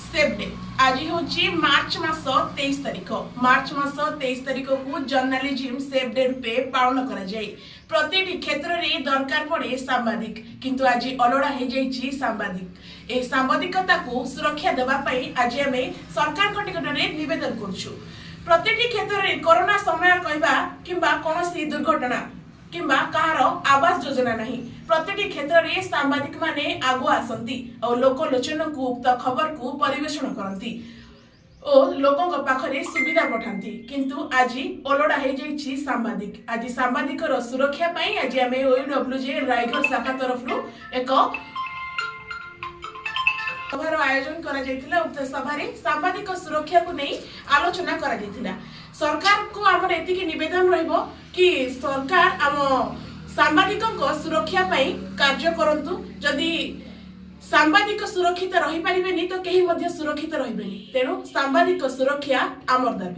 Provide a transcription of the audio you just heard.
Save day. ଆଜି ହେଉଛି March ମାସ 23 ତାରିଖ। ମାର୍ଚ୍ଚ ମାସ 23 ତାରିଖକୁ ଜର୍ଣ୍ଣାଲିଜିମ୍ ସେଭ୍ ଡେ ରୂପେ ପାଳନ କରାଯାଏ। ପ୍ରତିଟି କ୍ଷେତ୍ରରେ ଦରକାର ପଡ଼େ ସାମ୍ବାଦିକ, କିନ୍ତୁ ଆଜି ଅଲୋଡ଼ା ହେଇଯାଇଛି ସାମ୍ବାଦିକ। ଏହି ସାମ୍ବାଦିକତାକୁ ସୁରକ୍ଷା ଦେବା ପାଇଁ ଆଜି ଆମେ ସରକାରଙ୍କ ନିକଟରେ ନିବେଦନ କରୁଛୁ। ପ୍ରତିଟି କ୍ଷେତ୍ରରେ କରୋନା ସମୟ କହିବା କିମ୍ବା କୌଣସି ଦୁର୍ଘଟଣା କିମ୍ବା କାହାର ଆବାସ ଯୋଜନା ନାହିଁ, ପ୍ରତିଟି କ୍ଷେତ୍ରରେ ସାମ୍ବାଦିକମାନେ ଆଗୁଆ ଆସନ୍ତି ଆଉ ଲୋକଲୋଚନକୁ ଉକ୍ତ ଖବରକୁ ପରିବେଷଣ କରନ୍ତି ଓ ଲୋକଙ୍କ ପାଖରେ ସୁବିଧା ପଠାନ୍ତି। କିନ୍ତୁ ଆଜି ଅଲୋଡ଼ା ହେଇଯାଇଛି ସାମ୍ବାଦିକ। ଆଜି ସାମ୍ବାଦିକର ସୁରକ୍ଷା ପାଇଁ ଆଜି ଆମେ ଓୟୁଡବ୍ଲ୍ୟୁଜେ ରାଇଘର ଶାଖା ତରଫରୁ ଏକ ସଭାର ଆୟୋଜନ କରାଯାଇଥିଲା। ଉକ୍ତ ସଭାରେ ସାମ୍ବାଦିକ ସୁରକ୍ଷାକୁ ନେଇ ଆଲୋଚନା କରାଯାଇଥିଲା। ସରକାରଙ୍କୁ ଆମର ଏତିକି ନିବେଦନ ରହିବ କି ସରକାର ଆମ ସାମ୍ବାଦିକଙ୍କ ସୁରକ୍ଷା ପାଇଁ କାର୍ଯ୍ୟ କରନ୍ତୁ। ଯଦି ସାମ୍ବାଦିକ ସୁରକ୍ଷିତ ରହିପାରିବେନି, ତ କେହି ମଧ୍ୟ ସୁରକ୍ଷିତ ରହିବେନି। ତେଣୁ ସାମ୍ବାଦିକ ସୁରକ୍ଷା ଆମର ଦାବି।